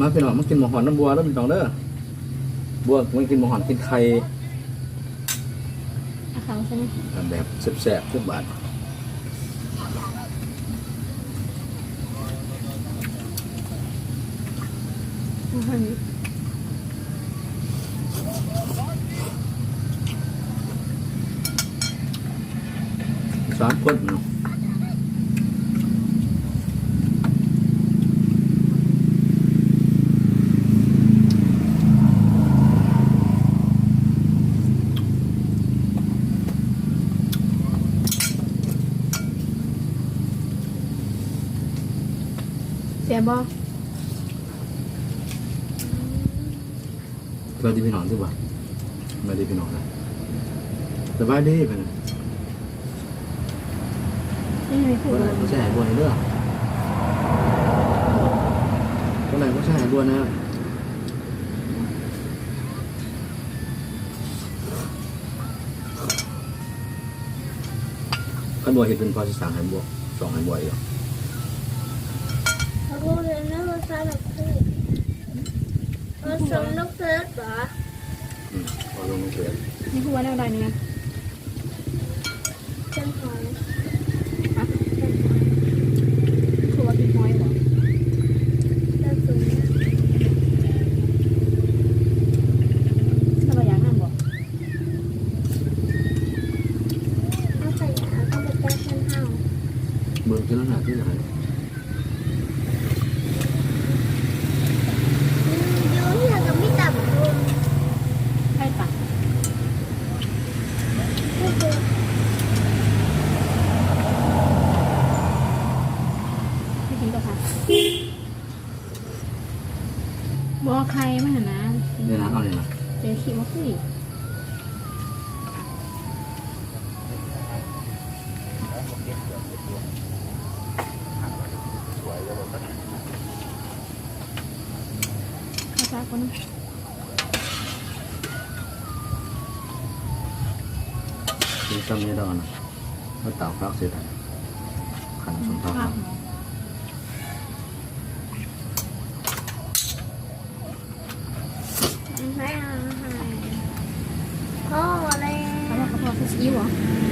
ມາພີ່ນ້ອງ ມາກິນໝາກຫອນນຳບົວເດີພີ່ນ້ອງເດີ. ບົວ ມາກິນໝາກຫອນ ກິນໄຂ່ ເອົາເຂົ້າໃສ່ ແບບແຊບໆ ຈັກບາດ. ສາມຄົນເນາະ. ແຊບບໍ່? ສະບາຍດີພີ່ນ້ອງ ຖືວ່າສະບາຍດີພີ່ນ້ອງນະ. ສະບາຍດີເພິ່ນ. ນີ້ ກົດໄລກົດແຊໃຫ້ບົວແດ່ເດີ. ກົດໄລກົດແຊໃຫ້ບົວແດ່. ຄັນບົວເຮັດເປັນ ພໍຊິສ້າງໃຫ້ບົວ ຊ່ອງໃຫ້ບົວອີກ. ເຂົາເຮັດໃນພາສານັກເທດ ພາສານັກເທດຫວາ? ອືມ ເອົາລົງເທດ. ນີ້ຄືວ່າແນວໃດນີ້? ເຄື່ອງຫອຍ. ຮະ? ຄືວ່າກິນຫອຍບໍ່? ແລ້ວຕົວນີ້ ເຈົ້າບໍ່ຢາກນຳບໍ່? ເຮົາໃສ່ ເອົາໄປແຕ່ເຮືອນເຮົາ. ເບິ່ງເທື່ອລະໜ້າທີ່ຫຼາຍ. ອືມ ຢູ່ເຮືອນກໍມີຕຳບັກຫຸ່ງ. ໃຜຕຳ? ໄປກິນກັບໃຜ? ບໍ່ເອົາໄຂ່ມັນຫັ້ນນະ. ນີ້ນະ ເອົານີ້ນະ. ເຈົ້າຂີ້ບໍ່ຄື. ເອົາຊາກ່ອນ. ກິນຊ້ຳນີ້ດອກນະ. ມາຕາກຜັກເສດ ຄັນສົມຜັກ ໃສ່ອາຫານ ພໍແລ້ວ. ເອົາແລ້ວກໍພໍ ໃສ່ຊີອິ້ວເບາະ?